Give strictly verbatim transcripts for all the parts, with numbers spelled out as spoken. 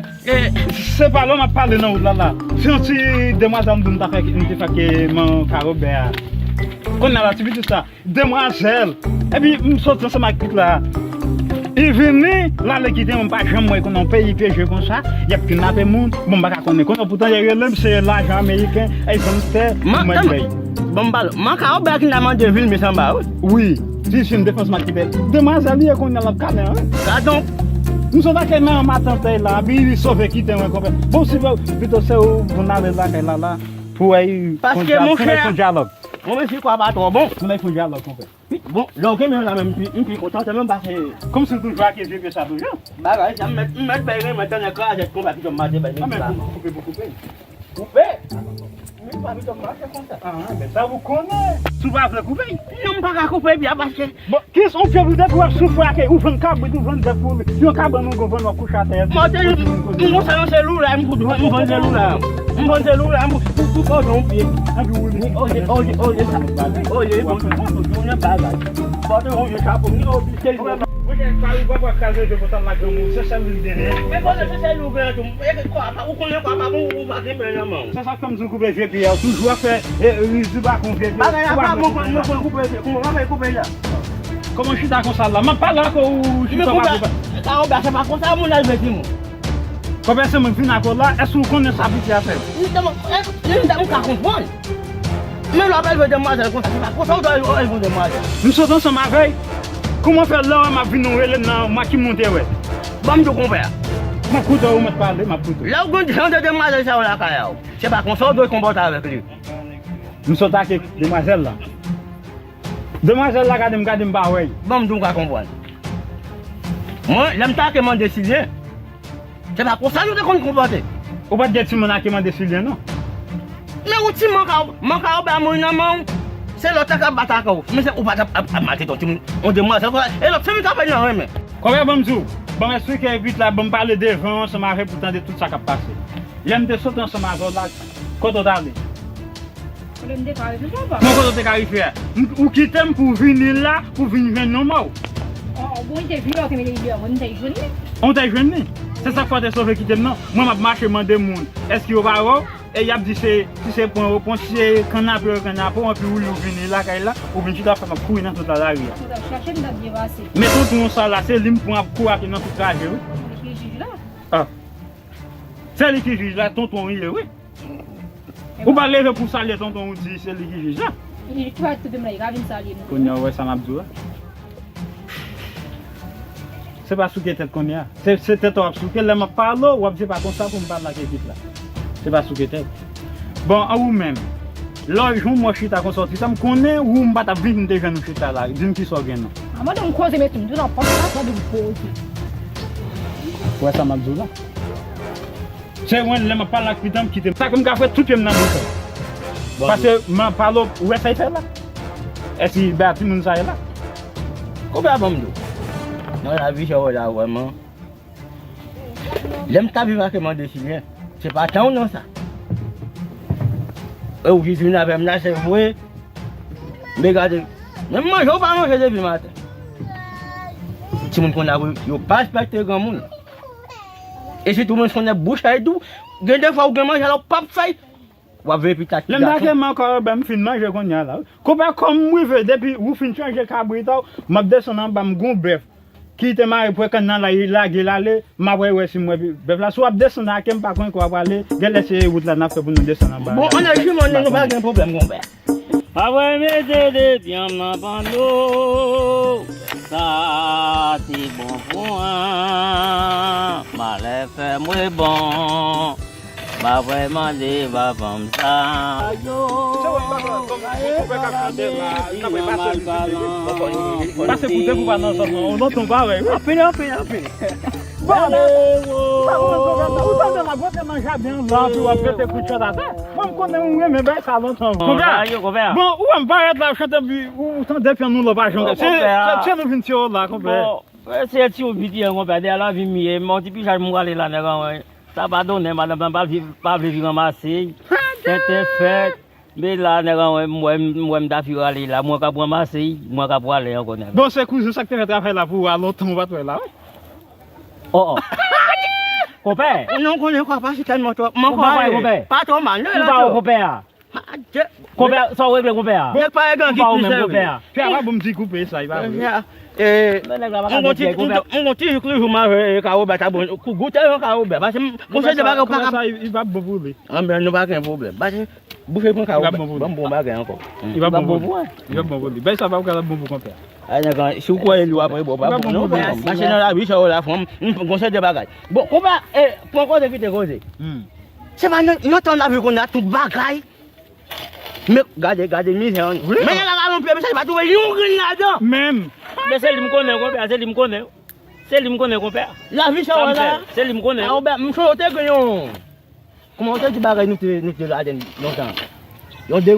Kòmè, se pa lè m ap pale nan wout la la. Se yon ti demwazèl m di m ta fè, m te fè ke man Karobè a. Kounye a la, ti pitit sa, demwazèl. Epi m soti ansanm ak pitit la. Li vini, l ale kite m, m pa janm wè konnen yon peyi pyeje konsa. Y ap kidnape moun. Bon, m pa ka konnen. Konnen poutan, yo rele m, se lajan ameriken, e vann tè, pou mwen pèy. Bon, m pale. Man Karobè ki nan mande vil, mesye anba, wi. Wi. Si, si, m te panse m ap kite. Demwazèl li ye kounye a l ap kale, wi. Gadon. M sot ak men an matant la, epi li sove kite mwen, konpè. Bon, si vre, pito se ou, pou n ale lakay la, la. Pou wè, paske, monchè, pou n fè dyalòg. Mwen, si kwa pa twò bon. Pou n fè dyalòg, konpè. Bon, lè w gen men la menm, m pi, m pi kontan, se menm pase. Kòmsi w toujou ak vye pye sa toujou? Bagay sa, m mèt, m mèt bay renmen tande krazèt konsa, pito m mache bay mesye la. Koupe pou koupe. Koupe? Men pa pito m mache konsa. Ah, men sa ou konnen. Si w pa vle koupe. Non, m pa ka koupe pye a paske. Bon, kiyès on pye pou depi w ap soufri ak ou vann kabrit, ou vann bèf pou yon kabann ou gon vann w ap kouche atè. Mwen te, m konsa yon se lou la, m pou, m vann se lou la. M vann se lou la, m pou, pou, pou kòdon yon pye. Anpi ou li. Oye, oye, oye, sa. Oye, bon, bon, bon, bon, bagay. Pote yon vye chapo, m di, oh, se li. Mwen gen kay ou pa pral kraze je pou tan la granmoun. Se sèl li genyen. Men poze se sèl ou genyen tou. E kwa pa, ou konnen kwa pa bon, ou pa gen men nan men w. Se sa k fè m di w koupe vye pye a, ou toujou ap fè, e, rizi bakon vye pye. Bagay la pa bon, mwen, mwen koupe vye, mwen koupe la. Kòman w chita konsa la? M ap pale ak ou, ou chita pa koupe. Sa ou ba, se pa konsa moun nan vle di moun. Kòmè se mwen k vin ak ou la, èske ou konnen sa piti a fè? M, m, m, m ka konprann. Men lè w ap elve demwazèl konsa, se pa konsa w dwe elve yon demwazèl. M sot ansanm avè l. Kòman fè lè w wè m ap vin ou rele m nan, m a ki moun te wè? Ban m di w konpè a. M ap koute w, ou mèt pale, m ap koute w. Lè w gen jan de demwazèl sa yo lakay a w, se pa konsa w dwe konpòte avèk li. M sot ak demwazèl la. Demwazèl la gade m, gade m pa wè l. Ban m di w ka konprann. Mwen, lè m ta ke mande Silyen, se pa konsa nou te konn konpòte. Ou pa t gen timoun ak mande Silyen, non? Men ou timoun ka, man ka ou ba moun nan men w, se lòt la k ap bat ak ou. Men se ou pa t ap, ap, ap maltrete yon timoun, yon demwazèl konsa. E lòt fanmi ka fè nan renmen. Kòmè ban m di w, ban m eksplike vit la, ban m pale devan w ansanm avè w pou w tande tout sa k ap pase. Lè m te sot ansanm avè w la, kote w t ale? Kote m te ka rive, papa? Bon, kote w te ka rive a? M, ou kite m pou w vini la, pou w vin jwenn yon mò. Oh, bon, li te vini, ok, men li, li, mwen, m te jwenn li. Ou te jwenn li? Se sa k fè w te sove kite m nan. Mwen, m ap mache mande moun, èske yo pa wè w? E y ap di se, si se pran yo pran, si se kannape yo kannape w, anpi ou li ou vini lakay la, ou vin chita fè m ap kouri nan tout la lari a. Ou t ap chache m, t ap byen pase. Men tonton sa la, se li m pran ap kouri ak li nan tout traje, wi. Li ki jij la. Ah. Se li ki jij la, tonton li ye, wi. Ou pa leve pou salye tonton ou di se li ki jij la. Li pa twouve m la, li ka vin salye nou. Kounye a, ou wè sa m ap di w la? Se pa souke tèt kounye a. Se, se tèt w ap souke. Lè m ap pale w, w ap di se pa konsa pou m pale ak ekip la. Se pa souke tèt. Bon, an ou menm, lè w jwenn mwen chita konsa w ti sa, m konnen ou m pa t ap vin, m te jwenn ou chita la. Di m kisa w gen non. A, mande m koze, mete m tou nan pòs la, mande m koze. Ou wè sa m ap di w la? Se mwen, lè m ap pale ak pitan, m kite m. Sa ke m ka fè, tout pye m nan bouch ou. Paske m ap pale w, ou wè sa y fè la? Èske ba timoun sa ye la? Konpè a ban m di w. Nan lavi sa w wè la vrèman. Lè m t ap viv ak Mande Silyen, se pa tan w non sa. E ou ki vin avè m la, se vre. Men gade, menm manje w pa manje depi maten. Timoun konn ap yo pa respekte granmoun. E sitou mwen konnen bouch ay tou, gen de fwa ou gen manje la ou p ap fè. W ap veye pitit ak ti gason. Lè m pa gen men ankò, ben m fin manje kounye a la wi. Konpè, kòm m rive, depi ou fin chanje kabrit ou, m ap desann anba, m gon bèf ki te mare pran kann nan la, li lage l ale, m ap wè, wè si m wè bèf la. Si w ap desann ake m pa konnen kote w ap prale, genlè se wout la n ap fè pou nou desann anba. Bon, ann al jimon nou, nou pa gen pwoblèm, konpè. Apre mete de pyanm nan panno, sa te bon pou an, malè fè mwen bon. M ap mande papa m sa. Pase pou te pou pa nan zòn nan, ou lontan w pa wè wi. Anpil, anpil, anpil. Bon, ou tande la, ou tande la, bwote nan jaden an la, epi w ap mete kout chant atè. Mwen, m konnen ou renmen bagay sa lontan. Konpè a. Bon, ou wè m parèt la, chante, epi ou tande pyann nou la, w pa janm. Se, se, se nou vin tire w la, konpè. Bon, se ti yon piti an, konpè, dèyè lavi m ye, m yon ti pijaj m prale la, nèg an, wi. Sa pa donnen, madanm nan pa vle, pa vle vin ranmase. Tenten fèt. Men la, nèg an, m wè, m wè m ta fi rale la. Mwen k ap ranmase, mwen k ap prale ankò, nèg an. Bon, se kouzen sa k te fè travay la pou ou a lontan ou pa t wè la, wi. Oh, oh. Konpè. Non, konnen kwa pa si tèlman twòp. Mwen konpè, konpè. Pa twò mal, non, konpè a. Konpè, sa w regle, konpè a? Nèg pa regle ki plis, wi. Fè a pa bon m di koupe sa, li pa vre. Eh, mwen gon ti, mwen gon ti jouk li jou m avè, eh, Kawobè ta bon. Kou goute yon Kawobè. Paske m, gon seri de bagay ou pa ka. Sa, li, li pa bon pou li. Anben, nou pa gen pwoblèm. Paske bouche pran Kawobè. Ban m bon bagay ankò. Li pa bon pou li. Li pa bon pou li. Bay sa pa pou kapab bon pou konpè a. Ay, nèg an, si w kwè li w ap bon, pa bon non, konpè. Paske nan lavi sa yo la, fanm, m, gon seri de bagay. Bon, konpè, eh, pran koze kite koze. Se pa nan, nan tan lavi kounye a tout bagay. Men gade, gade mizè an. Men nèg la ka lonpe, men sa li pa twouve li yon grenn ladan. Menm. Men se li m konnen, konpè, se li m konnen. Se li m konnen, konpè. Lavi sa w wè la. Se li m konnen. Ah, Obè, m sonje w te gen yon, kòman w te di bagay nou te, nou te ladan lontan. Yon de,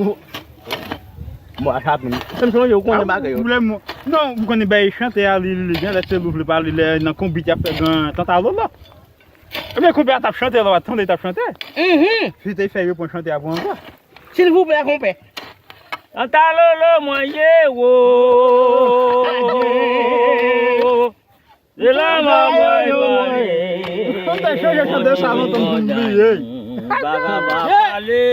mwen a chape m. Se m sonje w konnen bagay yo. Non, ou konnen bay chante a, li, li, li, gen lè se lou vle pale, lè nan konbit y ap fè gran tantalolo. Ebyen, konpè a t ap chante, lè w ap tande l t ap chante. Mhm. Fi te fè yo pran chante a pou ankò. Silvouplè, konpè. Tantalolo mwen ye wo. Se la mwen mwen mwen. Konpè chanje chante sa lontan m bliye. Bagay pa pale.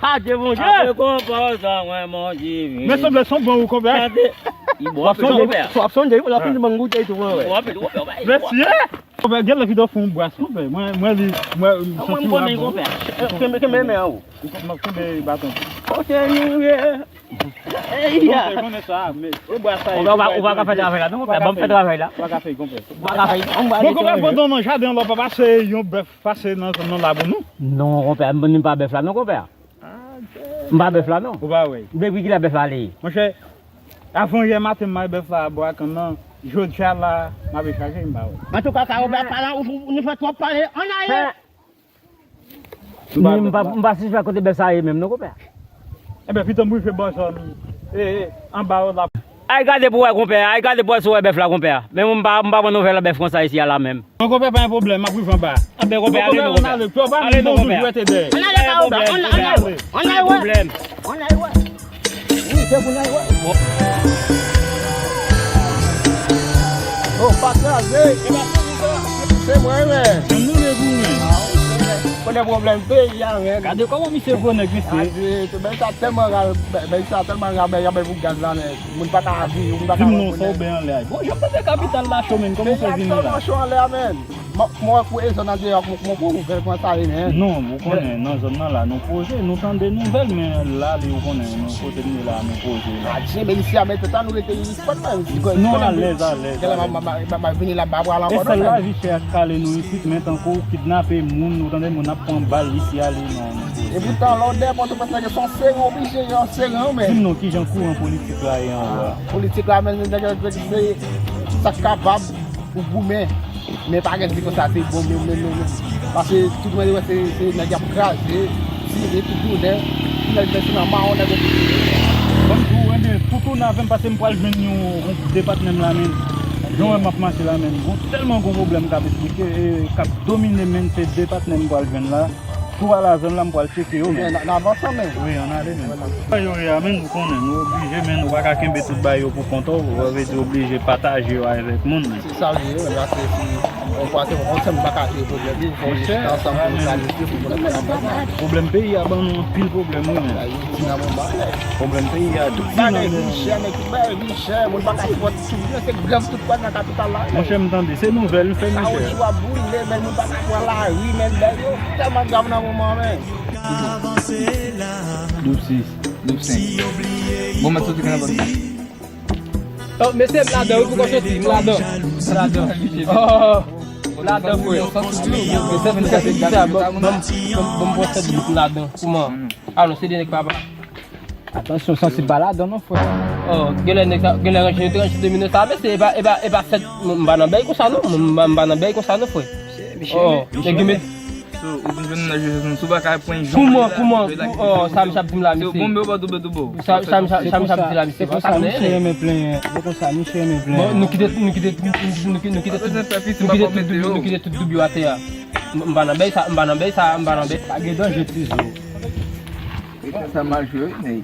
Adye Bondye. Apre konpè sa mwen mwen di. Men sanble son bon ou konpè. Chante. Li bon anpil, konpè. W ap sonje, w ap sonje ban m goute tou, wè. Li bon anpil, konpè. Mesye! Konpè, gen lè ki ta fè yon bras, konpè. Mwen, mwen li, mwen, m santi w la bon. Kenbe, kenbe men an wo. M ap kenbe baton. Ok, nou ye. Konpè, konnen sa, men, e bras sa. Konpè, ou pa, ou pa ka fè travay la, non, konpè. Ban m fè travay la. Ou pa ka fè, konpè. Ou pa ka fè. Bon, konpè, pandan nan jaden an, lè w pa pase yon bèf, pase nan, nan labou, non? Non, konpè, m pa bèf la, non, konpè. M pa bèf la, non. Ou pa wè. Depi kilè bèf la ale? Monchè, avan yè maten, m mare bèf la bò a kann nan. Jodi a la, m ap chache, m pa wè. Antouka, Kawo, bèf pa la, ou, ou, nou fè twòp pale. Ann ale! M pa, m pa, m pa sispann kote bèf sa ye menm, non, konpè. Enben, pitan m rive bò zòn, e, e, anba yo la. Ay gade pou wè, konpè, ay gade pou wè si w wè bèf la, konpè. Men mwen, m pa, m pa pran nouvèl bèf konsa isi a la menm. Bon, konpè, pa gen pwoblèm, m ap rive anba. Anben, konpè, ale non, konpè. Ale non, konpè. Ann ale, Kawo, ann ale, ann ale wè. Ann ale wè. Wi, se pou n al wè. Oh, pa kraze. Se mwen, men. Janm nou le pou mwen. Konnen pwoblèm peyi a, men. Gade kòman misye gwo nèg, mesye. Adye, bèl sa tèlman ral, bèl sa tèlman ral, bèl sa bèl pou gaz la, men. Moun pa ka viv, moun pa ka. Di m non, sa w ben anlè a. Bon, jan m tande kapital la cho, men, kòman w fè vini la? Peyi a tèlman cho anlè a, men. Mwen wè kou e zòn nan deyò, mwen pran nouvèl kòman sa ye, men. Non, ou konnen, nan zòn nan la, nou poze, nou tande nouvèl, men la, li, ou konnen, nou kote nou ye la, nou poze la. Adje, men isi a, men tèt an nou rete isit, men. Nou alèz, alèz, alèz. Genlè m ap vini la, m pa pral ankò, non, men. E sèl lavi chè a k kale nou isit, men tankou kidnape moun, ou tande moun ap pran bal isi a, li, non, nou poze. E poutan, lè w deyò Pòtoprens, nèg yo se yon seren, oblije, yon seren, men. Di m non, kijan kouran politik la ye anwo a? Politik la, men, nèg yo se sa k kapab. Ou goumen. Men pa gen di konsa se bon, men, men, men, men. Paske tout moun wè se, se nèg y ap kraze, tire, tout jounen. Final fè se nan mawon nèg yo pou tire. Ban m di w, enben, toutoun avè m, paske m pral jwenn yon, yon de patnè m la, men. Jan w wè m ap mache la, men. Gon tèlman gon pwoblèm k ap esplike, e, k ap domine, men, se de patnè m pral jwenn la. Tou a la zòn la, m pral tcheke yo, men. N a, n a avanse, men. Wi, ann ale, men. Yo ye a, men, ou konnen, nou oblije, men, ou pa ka kenbe tout bagay yo pou kont ou, ou vle di oblije pataje yo avèk moun, men. Se sa l ye, men, paske si on pati, on sèl pa ka jere pwoblèm li, fò nou chita ansanm pou nou planifiye, pou nou fè yon bagay. Pwoblèm peyi a ban nou anpil pwoblèm, wi, men. Pwoblèm peyi a, tout bagay vin chè, men, tout bagay vin chè, moun pa ka sipòte. Se grèv tout pwat nan kapital la. Monchè, m tande, se nouvèl, m fè monchè. Kawotchou ap boule, men moun pa ka pran lari, men bagay yo tèlman grav nan moman, men. Doub sis, doub senk. Bon, mèt soti nan pòt. Oh, mesye, m ladan, wi, pou konn soti, m ladan. M ladan. Oh, m ladan, frè. Mesye, m ladan. Kouman? Alon, se de nèg papa. Atansyon, sansib pa ladan non, frè. Oh, genlè nèg sa, genlè ranje, yo te ranje domino sa, mesye, e pa, e pa, e pa fèt, m, m pa nan bèy konsa non, m, m pa, m pa nan bèy konsa non, frè. Oh, nèg yo met. So, ou vin jwenn nan jwe, si w pa ka pran yon. Kouman, kouman, oh, sa misye ap di m la, mesye. Bonbe ou pa doube doube. Sa, sa, sa, sa misye ap di la, mesye. Se konsa, misye renmen plenyen. Se konsa, misye renmen plenyen. Bon, nou kite, nou kite, nou kite, nou kite, nou kite tout doub yo, nou kite tout doub yo atè a. M, m pa nan bèy sa, m pa nan bèy sa, m pa nan bèy. Pa gen danje, ti zo. Sa mal jwe, wi, men.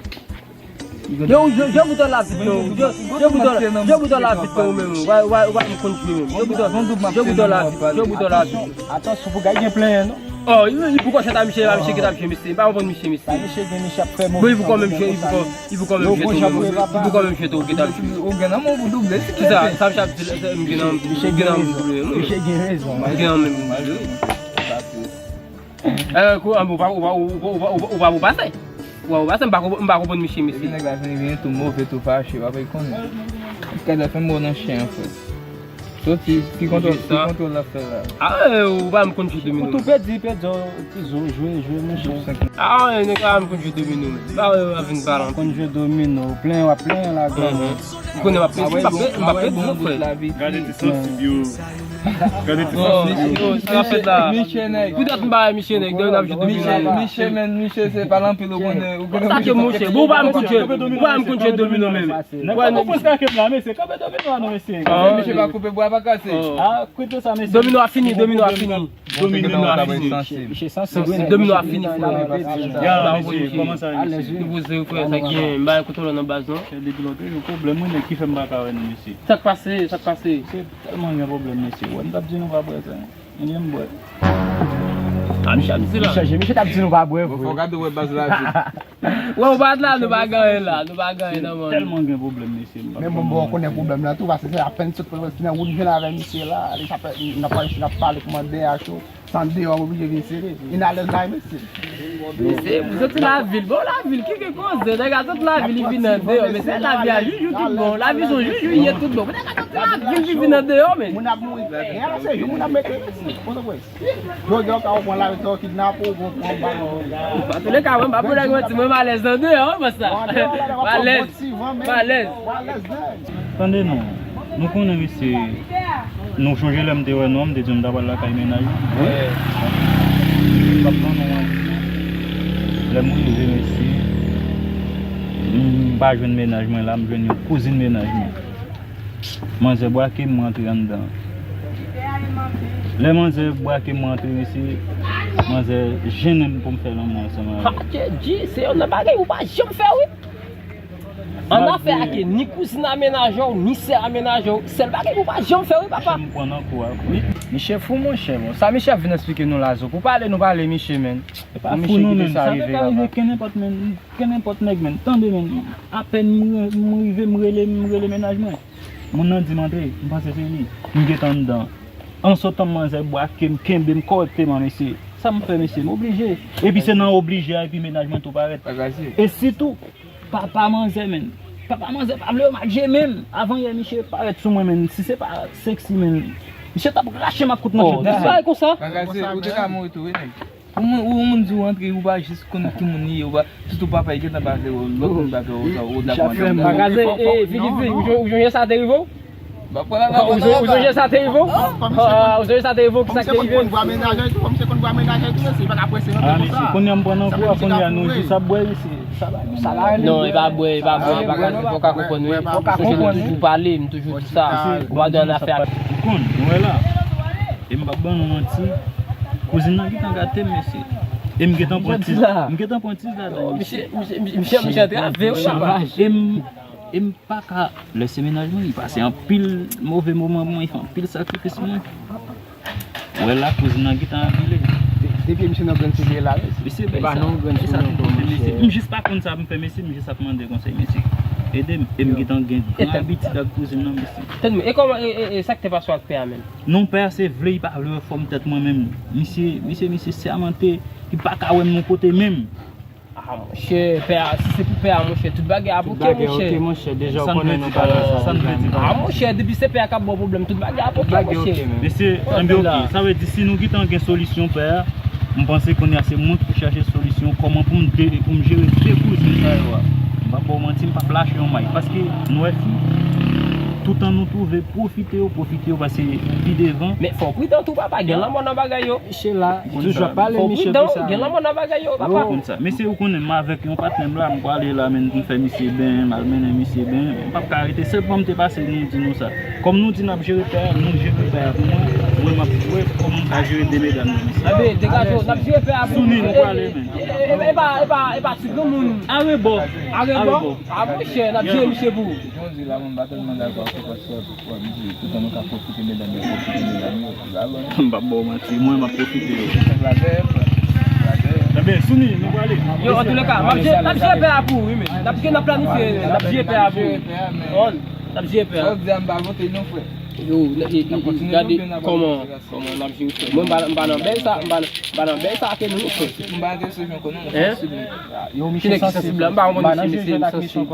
Yo, yo, yo, bouton la vit, non. Yo, yo, bouton la, yo, bouton la vit, non, ou menm. Wa, wa, wa, m konn jwe, menm. Yo, bouton, yo, bouton la vit, yo, bouton la vit. Atansyon, atansyon, pou gay gen plenyen, non. Oh, li, li pou kòchèt a misye, a misye ki t ap jwe, mesye. M pa konprann misye, mesye. Sa misye gen, misye ap fè move. Bon, li pou kòmanm jwe, li pou kò-, li pou kòmanm jwe tou, li pou kòmanm jwe tou, ki t ap jwe. Ou gen nan men w pou double, si. Kisa? Sa misye ap di, misye gen nan, misye gen nan double, wi. Misye gen rezon. Misye gen nan men double, wi. Eh, kou, ah, ou pa, ou pa, ou pa pou pase. Ou pa pou pase, m pa konp-, m pa konprann misye, mesye. Epi nèg la vin, vin tou move, tou fache, w ap konnen. Kèt la fè m bo nan chen an, frè. Soti, ki kontwòl, ki kontwòl l ap fè la? Ah, eh, ou pa m konn jwe domino. Ou tou pèdi, pèdi, ti zo, jwe, jwe, monchè. Ah, eh, nèg la pa m konn jwe domino, men. M pa wè yo ap vin pale anpil. Konn jwe domino, plenyen, w ap plenyen la, granmoun. M konnen m ap pèdi, m p ap pèdi, m p ap pèdi, non, frè. Gade ti sansib yo. Gade ti sansib yo. Yo, sa k ap fèt la. Miche nèg. Poutèt m pa wè miche nèg, dèyè n ap jwe domino. Miche, men, miche se pa l anpil ou konnen, ou konnen. Sa ke monchè, bon, ou pa m konn jwe, ou pa m konn jwe domino menm. Nèg pa konprann sa ke m la, mesye, kanpe domino a non, mesye. Miche pa koupe bwa, pa kase. Ah, koute sa, mesye. Domino a fini, domino a fini. Domino a fini. Domino a fini, frè. Ya, mesye, kòman sa, mesye? Nou poze, frè, sa gen, m pa kontwole nan baz, non. Depi lòt jou, pwoblèm mwen, nèg ki fè m pa ka wè nou, mesye. Sa k pase, sa k pase? Se tèlman gen pwoblèm, mesye. Wè, m t ap di nou pa prezan. Anyen m bwè. Ah, misye ap di la. Misye, misye t ap di nou pa bwè, vre. Fò gade wè baz la vit. Wè, ou pa t la, nou pa gen anyen la. Nou pa gen anyen nan men. Tèlman gen pwoblèm, mesye. Men bon, bon, ou konnen pwoblèm la tou, paske se apèn sot pran ki nan wout vin avè misye la. Li t ap, n ap pale, n ap pale kòman deyò a cho. San deyò, m oblije vin sere. Vin alèz la, mesye. Mesye, m soti lavil. Bon, lavil, ki gen koze? Nèg a sot lavil, li vin nan deyò. Mesye, lavi a joujou tout bon. Lavi se yon joujou, li ye tout bon. Nèg a sot lavil, li vin nan deyò, men. Moun ap mouri. Deyò se jou moun ap mete, mesye. Pòtoprens. Jodi a, w ka pran lari, w kidnape, w pran bal. Antouka, mwen pa pou nèg manti, mwen m alèz nan deyò, wi, bòs la. M alèz. M alèz. Tande non, nou konnen, mesye, nou chonje lè m te wè nou an, m te di w m ta pral lakay mennaj mwen. Wi. M p ap ban nou manti. Lè m rive, mesye, m pa jwenn mennaj mwen la, m jwenn yon kouzin mennaj mwen. Manzè bwake m, m rantre anndan. Lè manzè bwake m, m rantre, mesye, manzè jennen m pou m fè lanmou ansanm avè l. Ha, K G, se youn nan bagay ou pa janm fè, wi. Annafè a ke ni kouzin a mennaj ou, ni sè a mennaj ou, sèl bagay ou pa janm fè, wi, papa. Monchè, m pran nan kou a, frè. Miche fou, monchè, bon. Sa Miche ap vin eksplike nou la, zo. Pou pale, nou pale, Miche, men. E pa fou non, men. Sa te ka rive kenenpòt, men. Kenenpòt nèg, men. Tande, men. Apèn m, m rive, m rele, m rele mennaj mwen. Moun nan di m antre, m panse se li. M gentan anndan. An sotan manzè brake m, kenbe m kòrèkteman, mesye. Sa m fè, mesye? M oblije. Epi se nan oblije a, epi mennaj mwen tou parèt. E sitou, papa manzè, menn. Papa manzè pa vle yo madje menm. Avan yè, misye parèt sou mwen, menn. Si se pa seksi, menn. Misye t ap rache m ak kout manchèt. Bagay konsa. Kakaze, ou te ka mouri tou, wi, nèg. Ou moun, ou moun di w antre, ou pa jis konn ki moun li ye, ou pa, sitou papa, li gentan pa vle wè w, lòt moun pa vle wè w, sa, ou dakò antre. Kakaze, e, Figi di, ou sonje sa te rive w? Ou sonje sa te rive w? Ou sonje sa te rive w, ki sa ki te rive? Kounye a m pran nan kou a, kounye a nou jis ap bwè, mesye. Non, e pa bwè, e pa bwè, e pa bwè, fò w ka konprann, wi. Paske nou toujou pale, m toujou di sa. Ou pa gen afè ak. Ou konn, nou wè la. E m p ap ban nou manti. Kouzin nan gentan gate m, mesye. E m gentan pran tiz. M gentan pran tiz ladan. Misye, misye, misye, misye antrave, wi. E m, e m pa ka. Lè se mennaj mwen, li pase anpil move moman pou mwen, li fè anpil sakrifis pou mwen. Ou wè la, kouzin nan gentan anpile. Depi misye nan grenn soulye la, mesye. Mesye, bay sa. Bay sa tout kote, mesye. M jis pa konn sa pou m fè, mesye, m jis ap mande konsèy, mesye. Ede m, e m gentan gen gran abitid ak kouzin nan, mesye. Tann mwen, e kòman, e, e, e sa k te pase w ak pè a menm? Non, pè a se vle, li pa vle wè fòm tèt mwen menm. Misye, misye, misye sèmante, li pa ka wè m yon kote menm. Ah, monchè, pè a, si se pou pè a, monchè, tout bagay ap oke, monchè. Tout bagay oke, monchè, deja w konnen nou pa nan sa. Sa n vle di pa. Ah, monchè, depi se pè a k ap ba w pwoblèm, tout bagay ap oke, monchè. Mesye, anben oke, sa vle di si nou gentan gen solisyon pè a, m panse kounye a se mwen ki pou chache solisyon, kòman pou m de, pou m jere de kouzin sa yo a. M p ap ba w manti, m p ap lache yon may, paske nou wè fi, toutan nou twouve, pwofite yo, pwofite yo, paske pi devan. Men fò w pridan tou, papa, gen lanmò nan bagay yo. Misye la, toujou ap pale, misye konsa. Gen lanmò nan bagay yo, papa. Konn sa. Mesye, ou konnen m avèk yon patnè m la, m prale la, menn, pou m fè misye benyen, m al mennen misye benyen. M p ap ka rete, sèl fwa m te pase, nou di nou sa. Kòm nou di n ap jere pè a, nou jere pè a pou mwen. Mwen, m ap wè kòman m ka jere de medam yo, mesye. Anben, degaje w, n ap jere pè a pou nou. Souni, nou prale, menn. E, e, e, e pa, e pa, e pa ti granmoun. Arebò. Arebò? Arebò. A, monchè, n ap jere misye pou ou. Jan w di la, mwen, m pa tèlman dakò ak ou, paske w ap di, toutan nou ka pwofite medam yo, pwofite medam yo, pi ba bòn. M p ap ba w manti, mwen, m ap pwofite yo. Sa k la dèyè, frè? Sa k la dèyè. Enben, Souni, nou prale. Yo, antouleka, m ap jere, n ap jere pè a pou ou, wi, men. N ap jere, n ap planifye, n ap jere pè a pou ou. N ap jere pè a, men. Sa w di a, m pa vote non, frè. Yo, e, e, e, gade kòman, kòman n ap jere, frè. Mwen, m pa, m pa nan bèl sa, m pa, m pa nan bèl sa ke nou, frè. M pa enterese jwenn konnen, non, sensible. Yo, misye sansib la, m pa konprann misye, misye sansib.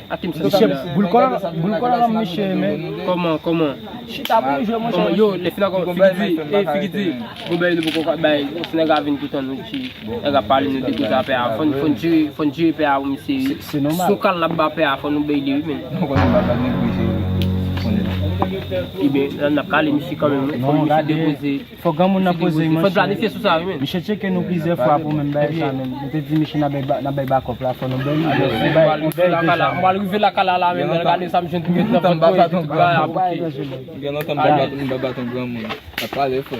Ak ki misye sansib la? Boul kòlò, boul kòlò nan misye, men. Kòman, kòman? Chita pou nou jwe, monchè. Yo, lè fina kòman, Figi di, e, Figi di, gon bagay nou poko bay, si nèg la vin toutan nou, si nèg ap pale nou de koze a pè a, fò n, fò n jere, fò n jere pè a pou misye, wi. Se nòmal. Si yon kal n ap ba pè a, fò nou bay li, wi, men. Non, konnen m pa bat nèg wi, se konnen. Ebyen, n ap kale misye kanmenm, wi. Fò misye depoze. Fò granmoun nan poze, monchè. Fò n planifye sou sa, wi, men. Misye tcheke nou plizyè fwa pou menm bagay sa, men. Nou te di misye n ap bay ba-, n ap bay bakòp la, fò nou bay li. Mwen pral rive lakay la, mwen pral rive lakay la, la, men. Gade sa m jwenn pou mete nan vant mwen, epi tout bagay ap oke. Gen lontan m pa bat, m pa bat yon granmoun. Sa pale, frè.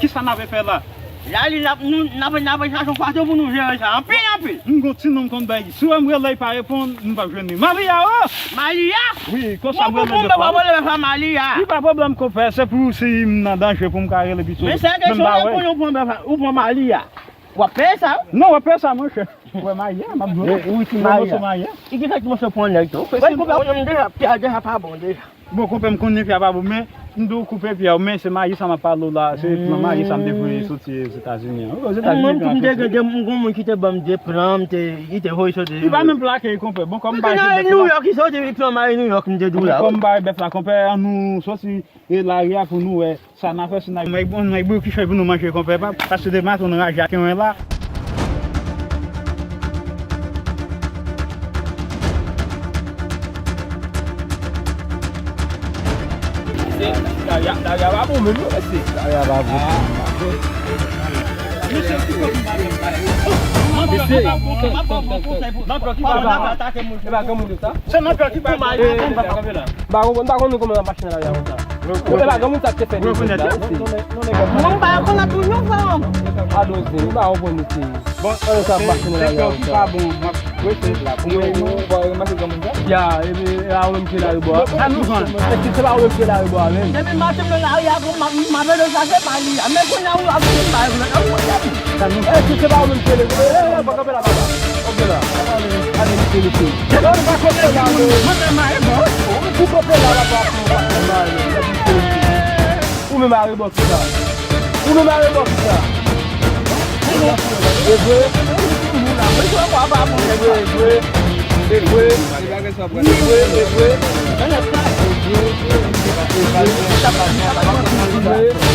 Kisa n ap fè la? Lali, n ap, nou, n ap, n ap chache yon fason pou nou jere sa. Anpil, anpil. M gon ti nonm konn bay. Si w wè m rele, li pa reponn, m p ap jwenn li. Malia, o! Malia? Wi, konsa m rele de fwa. Bon, bon, bon, Malia. Li pa pwoblèm, konpè. Se pou si m nan danje pou m ka rele pito. Men se kesyon la pou nou pran, ou pran Malia. W ap peye sa, wi. Non, w ap peye sa, monchè. Wè Malia, m ap jwenn. Wi, ti Malia. Li ki fè ti monchè pran nèg tou. Wè, konpè, ou menm deja, pye a deja pa bon deja. Bon, konpè, m konnen pye a pa bon, men m di w koupe pye a, men se mayi sa m ap pale w la, se plan mayi sa m te voye soti Ozetazini an. Wi, Ozetazini. Mwen tou m te gen de, m gon moun ki te ban m de plan, m te, li te voye soti. Li pa menm plake, konpè. Bon, kòm m pa jwenn New York, li soti, li plan mayi New York, m te di w la. Kòm m pa wè bèf la, konpè, an nou soti e lari a pou nou wè. Sa n a fè, se n a, mwen, bon, mwen, bouki fè pou nou manje, konpè, pa, paske de maten, nou raje ak yon la. Se, lari a, lari a pa bon menm, non, mesye. Lari a pa bon. Mesye, e pa granmoun yo sa? Se nan pè ki pa mal. M pa konprann, m pa konn nou kòman nan machin nan la konsa. Ou te pa granmoun sa te fè de la, mesye. Mwen pa rekonèt ou non, frè m. Alo, zen, m pa konprann, mesye. Bon, sa machin nan la konsa. Ki pa bon, m ap rete la. Pou mwen, nou pa remake granmoun sa? Ya, epi, e pa ou menm ki la rebò a. Sa nou vann. Èske se pa ou menm ki la rebò a menm? Depi maten, mwen la ri a, m ap, m ap vin sa se pa li a. Men kounye a, ou ap vin pa li a. Èske se pa ou menm ki la rebò a? E, e, e, pa kanpe la, papa. Ok la. Gade misye, mesye. Ou pa kanpe la, non. Ou kanpe la, la, pa, pa, pa, pa, pa, ou menm arebò ki sa. Ou menm arebò ki sa. E vre. E vre, e vre. E vre, e vre. E vre, e vre.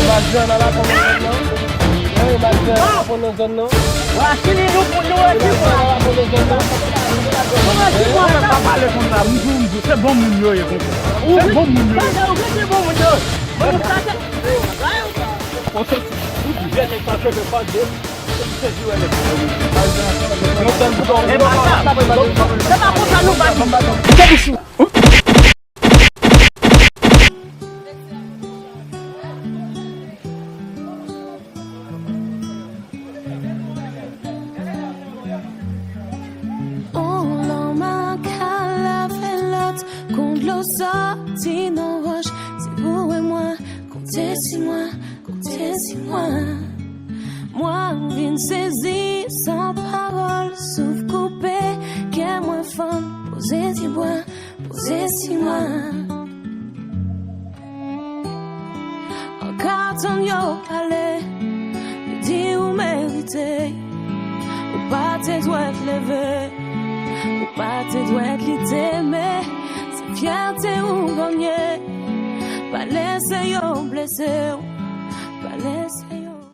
Madan nan la kòmandan. Hey, madan, pa pran nan zòn nan. Wa, si li nou pou nou, e ki mwa? Mwen pa pale konsa, m di w, m di w, se bon moun yo ye konsa. Se bon moun yo ye. Ou gen se bon moun yo. Mwen nou sa se. Ou soti, ou di, vye nèg sa cheve pa de. Se di wè nèg. E pa sa. Se pa konsa nou pa di. Fè bouch ou. On lanmak al lave lòt, kon dlo sòti nan wòch. Se ou e mwen, konte si mwen, konte si mwen. Mwen vin sezi san pawòl, souf koupe, kè mwen fann, poze ti bwa, poze si mwen. An ka tann yo pale, yo di ou merite. Ou pa te dwèt leve, ou pa te dwèt lite, men se fyète ou ganye. Pa lese yo blese w, pa lese